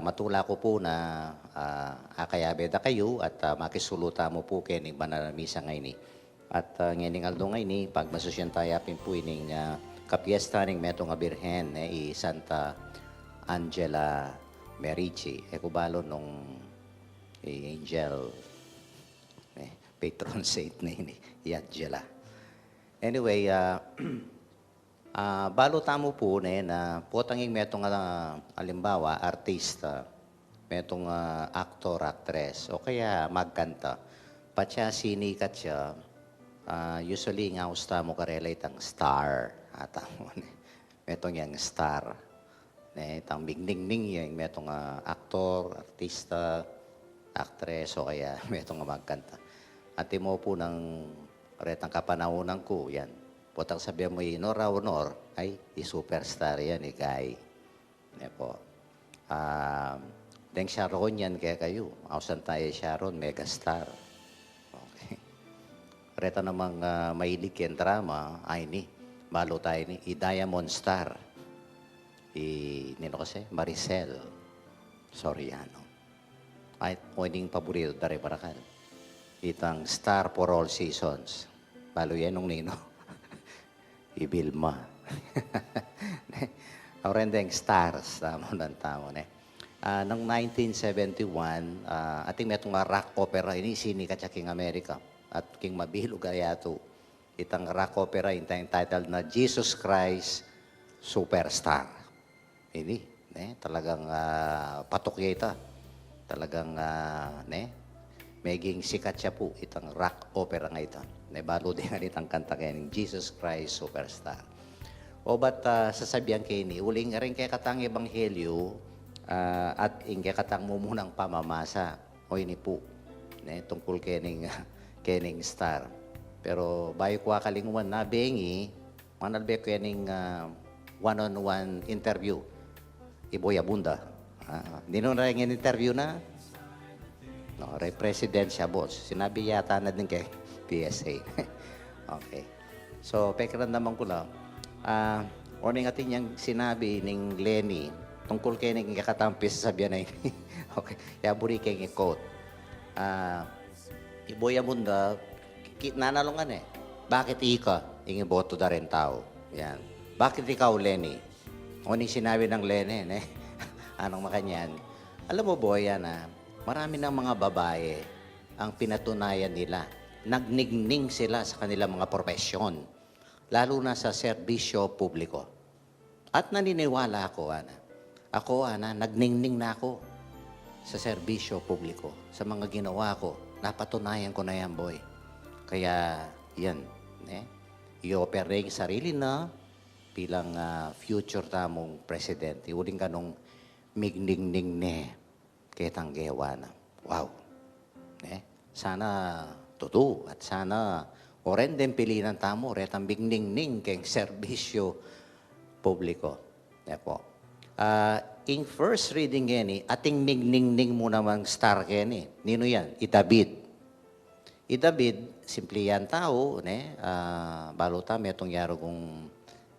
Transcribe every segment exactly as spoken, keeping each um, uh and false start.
matula ku pu na, ah, akayabe da kayu at, ah, makisulu tamu pu keni banal a misa ngeni. At, ah, ngening aldo ngeni, pagmasusyan taya pin pu ining, ah, kapiesta ning metung a birhen, ne, i Santa Angela Merici. E ku balu nung i Angel, ne, patron saint ne ini, i Angela. Anyway, ah, ah, balu tamu pu, ne, na potang ing metung a, alimbawa, artista, metung a aktor, aktres, o kaya magkanta. Patse sinikat ya, ah, usually ing aus tamu karela itang star. Atamu, ne. Metung yang star. Ne, itang migningning ya ing metung a aktor, artista, aktres, o kaya metung a magkanta. Antimo pu nang retang kapanaunan ku, yan. Potang sabian mu i Nora Aunor, ay, i superstar yan, i guy. Ne po. Ah, deng Sharon yan kekayu. Ausan taya i Sharon, megastar. Okay. Reta namang, ah, mailig keng drama, ay ni, balu taya ini, i Diamond Star. I, ninu kasi? Maricel Soriano. Ay, o ining paburitu da ring barakal. Itang Star for All Seasons. Balu ye nung ninu. I Vilma. Auren deng stars, tamu nang tamu, ne. Ah, nung nineteen seventy-one, ah, atin metung a rock opera ini, sinikat ya king Amerika. At king mabilug a yatu. Itang rock opera, itang entitled na Jesus Christ Superstar. Ini, ne, talagang, ah, patok ya ita. Talagang, ah, ne, meging sikat ya pu itang rock opera a ita. Ne, balu deng itang kanta keni, Jesus Christ Superstar. O bat, ah, sasabian ke ini, uling karing kekatang ebanghelyu, ah, at ing kekatang mumunang pamamasa. O ini pu, ne, tungkul kening, kening star. Pero bayu ku akalingwan, nabengi, manalbe ku ning, ah, one-on-one interview. I Boy Abunda. Ah, ninu reng interview na? No, reng president ya, boss. Sinabi yata na din keng P S A. Okay. So, pakiramdaman ku la. Ah, o ning atin yang sinabi ning Leni tungkul keni, ing kekatang pisasabian na ini. Okay. Ya buri keng i-quote. Ah, i Boy Abunda, ki-, nanalungan e. Bakit ika ing iboto da reng tau? Yan. Bakit ikaw, Leni? O ning sinabi nang Leni, ne? Anong makanyan? Alam mo, Boy, yan, ah, marami nang mga babae ang pinatunayan nila. Nagningning sila sa kanilang mga propesyon, lalo na sa serbisyo publiko. At naniniwala ako, ana. Ako, ana, nagningning na ako sa serbisyo publiko, sa mga ginawa ko. Napatunayan ko na yan, Boy. Kaya, yan, ne? I-offer ne ing sarili na bilang, ah, future tamung presidente. Uling kanung migningning ne ketang gewa na. Wow. Ne? Sana tutu at sana o ren deng pilinan tamu, retang migningning keng serbisyo publiko. Ne po. Ah, ing first reading keni, ating migningning mu namang star keni. Ninu yan? I David. I David, simple yang tau, ne? Ah, balu ta, metung ya rugong,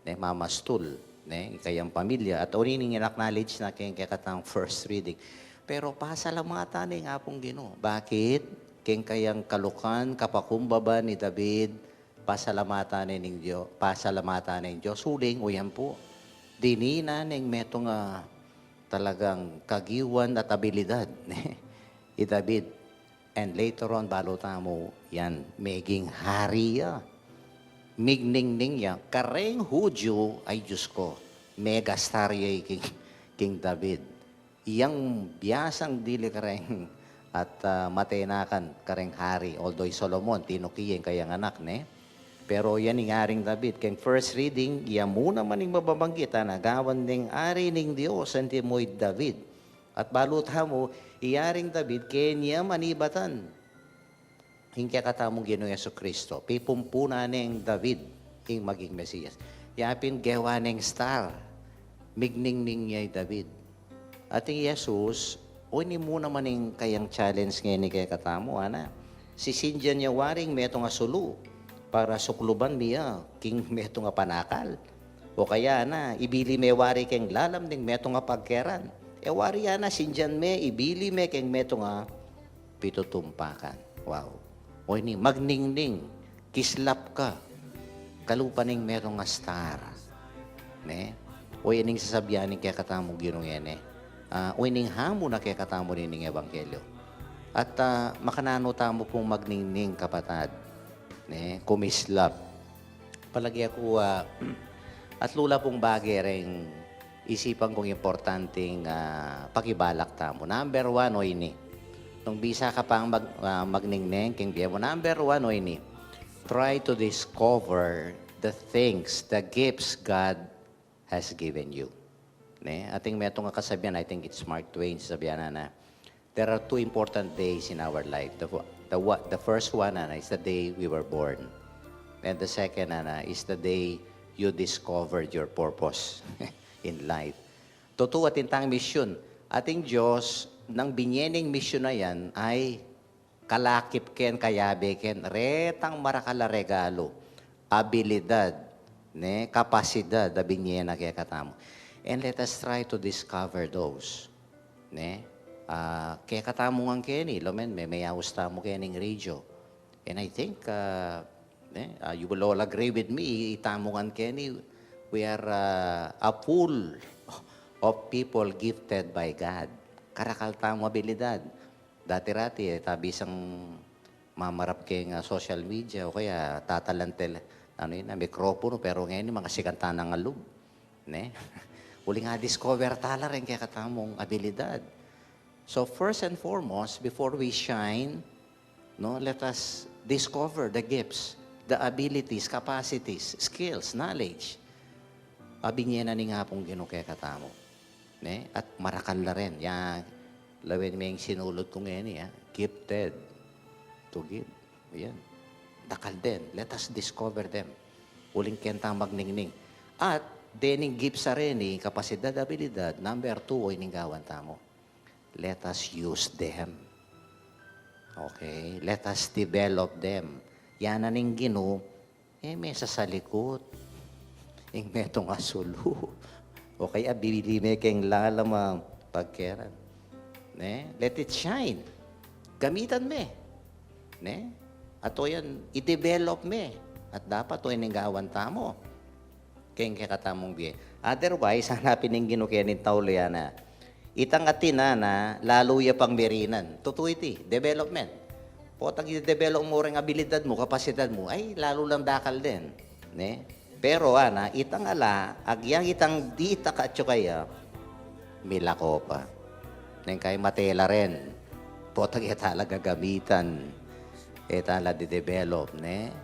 ne, mamastul, ne, ing kayang pamilya. At o ning in-acknowledge na keng kekatang first reading. Pero pasalamatan ne ing Apung Ginu. Bakit? Keng kayang kalukan, kapakumbaban i David, pasalamatan ne ning Dio-, pasalamatan ne ing Dios. Uling, o yan pu, dininan ne ing metung a talagang kagiwan at abilidad, ne? I David, and later on, balu tamu yan, meging hari ya. Migningning ya. Kareng Hudyo, ay Dios ko, megastar ya i King, King David. Yang biasang dili kareng at, ah, matenakan kareng hari, although i Solomon, tinuki ya ing kayang anak, ne? Pero yan ing Aring David. Keng first reading, ya mu naman ing mababanggit, ana, gawan deng ari ning Dios, antimo i David. At balu tamu, i Aring David, keni ya manibatan ing kekatamung Ginu Jesucristo. Pipumpunan neng David ing maging Mesias. Ya pin gewa neng star, migningning ya i David. At ing Jesus, o ini mu naman ing kayang challenge ngeni kekatamu, ana. Sisindian ya wari ing metung a sulu para sukluban mi ya king metung a panakal. O kaya na, ibili me wari keng lalam ning metung a pagkeran. E wari ya na, sindian me, ibili me keng metung a pitutumpakan. Wow. O ini, magningning, kislap ka, kalupa ning metung a star. Ne? O ining sasabian ning kekatamung Ginu ngeni. Ah, o ining hamu na kekatamu ning ebanghelyo. At, ah, makananu tamu pung magningning, kapatad. Ne? Kumislap. Palage ku, ah, atlu la pung bage reng isipan kung importanteng, ah, pakibalak tamu. Number one, o ini. Nung bisa ka pang mag-, ah, magningning keng bie mu, number one, o ini. Try to discover the things, the gifts God has given you. Ne? Ating metung a kasabian, I think it's Mark Twain, sasabian na, na, there are two important days in our life. The, fir- the, wa- the first one, ana, is the day we were born. And the second, ana, is the day you discovered your purpose in life. Tutu, atin tang misyun. Ating Dios, nang binye ning misyun a yan, ay kalakip ken, kayabe ken, retang marakal a regalu, abilidad, ne, kapasidad a binye na kekatamu. And let us try to discover those. Ne? Ah, kekatamu ngan keni, lawen me, meyaus tamu kening radio. And I think, ah, ne, ah, you will all agree with me, itamu ngan keni, we are, ah, a pool of people gifted by God. Karakal tamu abilidad. Dati-rati, e ta bisang mamarap keng, ah, social media o kaya tatalan tele, ano yun, ah, mikropono, pero ngeni, mangasikan ta nang alub, ne? Uling a-discover ta la reng kekatamung abilidad. So first and foremost, before we shine, no, let us discover the gifts, the abilities, capacities, skills, knowledge a binye na ning Apung Ginu kekatamu. Ne? At marakal la rin. Ya, lawen me ing sinulud ku ngeni, ya. Gifted to give. Yan. Dakal den. Let us discover them. Uling keng tang magningning. At dening gifts a reni, kapasidad, abilidad, number two, o ining gawan tamu. Let us use them. Okay? Let us develop them. Yan na ning Ginu, e me sasalikut ing metung a sulu. O kaya bibili me keng lalam a pagkeran. Ne? Let it shine. Gamitan me. Ne? At o yan, i-develop me. At dapat o ining gawan tamu keng kekatamung bie. Otherwise, hanapin ning Ginu keni ing tau, laya na. Itang atin na, lalu ya pang mirinan. Tutu iti, development. Potang i-develop mu reng abilidad mu, kapasidad mu, ay, lalu lang dakal den. Ne? Pero, ana, itang ala, agyang itang ditak atyu kaya, milako pa. Neng kay matela rin. Potang e ta la gagamitan. E ta la de-develop, ne?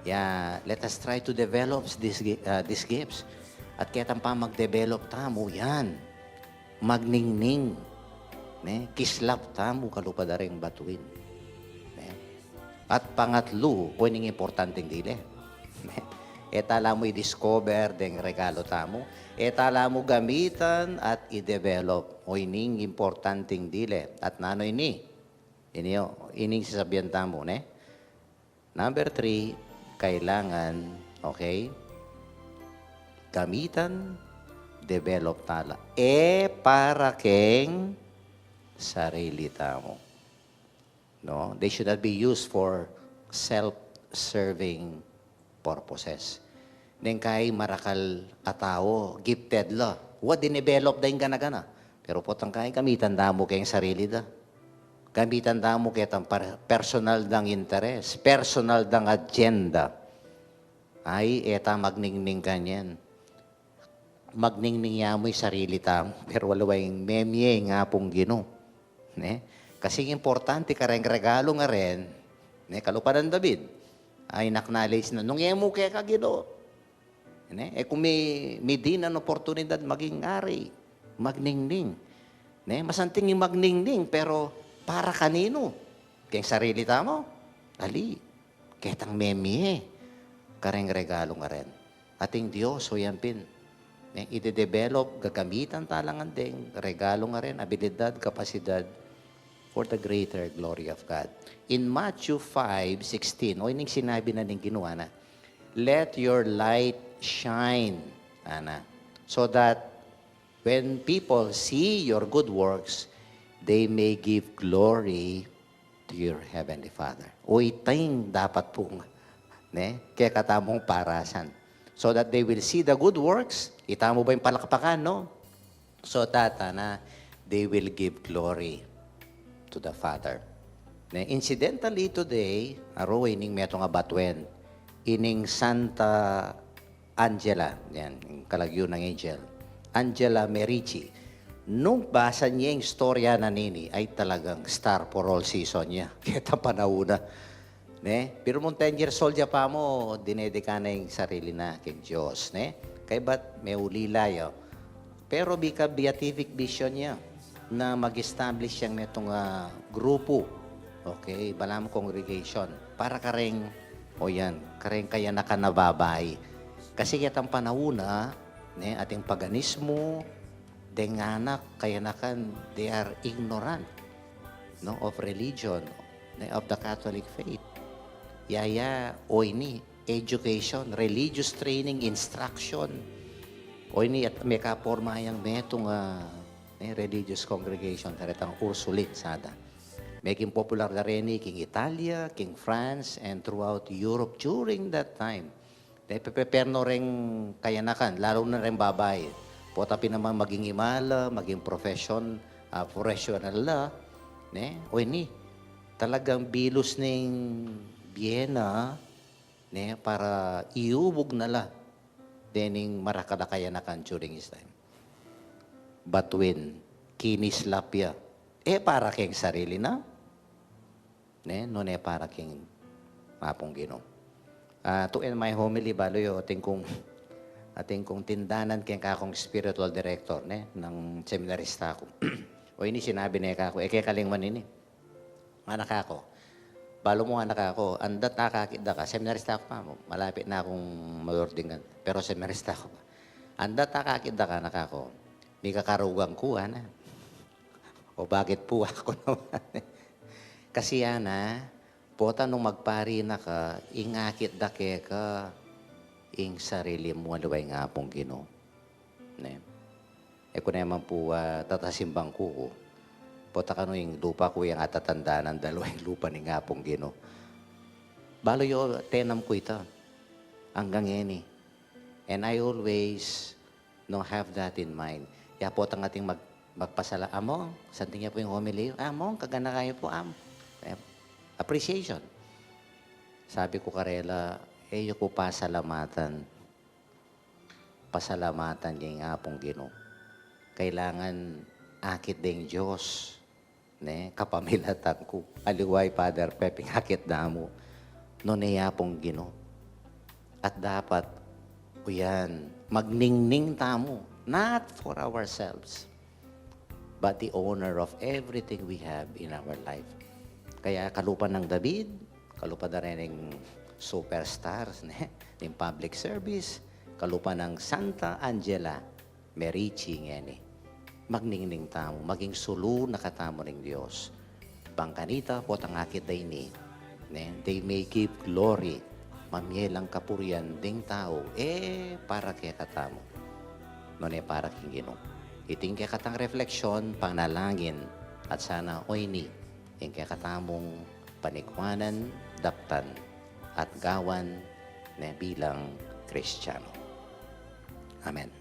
Ya, let us try to develop this, gi- ah, these gifts. At ketang pamag-develop tamu, yan. Magningning. Ne? Kislap tamu kalupa da reng batuin. Ne? At pangatlu, o ining importanteng dile. E ta la mu i-discover deng regalo tamu. E ta la mu gamitan at i-develop. O ining importanteng dile. At nanu ini? Ini, o, ining sasabian tamu, ne? Number three, kailangan, okay? Gamitan, develop ta la. E para keng sarili tamu. No? They should not be used for self-serving purposes. Neng kay marakal a tau, gifted la. Wa, dinevelop da ing gana-gana. Pero potang kay gamitan da mu keng sarili da. Gamitan da mu ketang par- personal dang interes, personal dang agenda. Ay, e ta magningning kanyan. Magningning ya mu ing sarili tamu, pero ala weng memie ing Apung Ginu. Ne? Kasi importante kareng regalu ngaren, ne, kalupa nang David, a in-acknowledge na, nung e mu keka, Ginu. Ne? E ku mi, mi dinan oportunidad maging ari, magningning. Ne? Masanting ing magningning, pero para kaninu? Keng sarili tamu? Ali. Ketang memie kareng regalu ngaren. Ating Dios, o yan pin, ne, ide-develop, gagamitan ta la ngan deng regalu ngaren, abilidad, kapasidad, for the greater glory of God. In Matthew five sixteen, o ining sinabi na ning Ginu, ana, "Let your light shine," ana, "so that when people see your good works, they may give glory to your Heavenly Father. O, ita ing dapat pung, ne, kekatamung parasan. So that they will see the good works, ita mu ba ing palakpakan, no? So that, ana, they will give glory to the Father. Ne, incidentally today, aru ining metung a batwen, ining Santa Angela, yan, ing kalagyu nang angel. Angela Merici. Nung basa ye ing istorya na nini, ay talagang star for all season ya. Ketang panaun na. Ne? Pero nung ten years old ya pa mu, dinedika na ing sarili na king Dios, ne? Kaybat meulila ya. Pero bika beatific vision ya na mag-establish yang metung a grupu. Okay, balamu congregation. Para kareng, o yan, kareng kayanakan a babai. Kasi ketang panaun na, ne, ating paganismo, deng anak, kayanakan, they are ignorant, no, of religion, ne, of the Catholic faith. Yaya, o ini, education, religious training, instruction. O ini, at mekaporma yang metung a, eh, religious congregation, karetang Ursuline, sada. Meging popular da reni king Italia, king France, and throughout Europe during that time. Ne, pepeper no reng kayanakan, lalu na reng babai. Pota pin naman maging imala, maging profession, ah, professional la, ne? O ini, talagang bilus ning bie na, ne, para iubug na la dening marakal a kayanakan during his time. Batwen, kinislap ya. E para keng sarili na, ne, nune para king Apung Ginu. Ah, to end my homily, balu yu, atin kung, atin kung tindanan keng kakung spiritual director, ne, nang seminarista ku. O ini sinabi ne kaku, e ke kaling man ini. Anak aku, balu mu, anak aku, andat akakit da ka, seminarista ku pa mu, malapit na kung mag-ordination, pero seminarista ku pa. Andat akakit da ka, anak aku, mika karugan ku, ana. O bakit pu, aku naman? Kasi, ana, pota nung magpari na ka, ing akit da keka ing sarili mu, aliwa ing Apung Ginu. Ne? E ku ne man pu, ah, tatasimban ku ku. Pota kanu ing lupa ku yang atatandanan da, aliwa ing lupa ning Apung Ginu. Balu yu, tenam ku ita. Anggang ngeni. And I always, no, have that in mind. Ya potang ating mag-, magpasala-, Among, santing ya pu ing homily. Among, kaganakan yu pu, am. Eh, appreciation. Sabi ku karela, e yu ku pasalamatan. Pasalamatan king Apung Ginu. Kailangan akit deng Dios, ne, kapamilatan ku. Aliwa i Father Pep ing akit da mu. Nune i Apung Ginu. At dapat, o yan, magningning tamu, not for ourselves, but the owner of everything we have in our life. Kaya kalupa nang David, kalupa da rin ning superstars, ne, ning public service, kalupa nang Santa Angela Merici ngeni. Magningning tamu, maging sulu na katamu ning Dios. Bang kanita, potang akit da ini, ne, they may give glory, mamie lang kapurian ding tau, e para kekatamu, nune para king Ginu. Iti ing kekatang refleksyon, panalangin, at sana o ini ing kekatamung paniguanan, daptan, at gawan, ne, bilang Kristiyanu. Amen.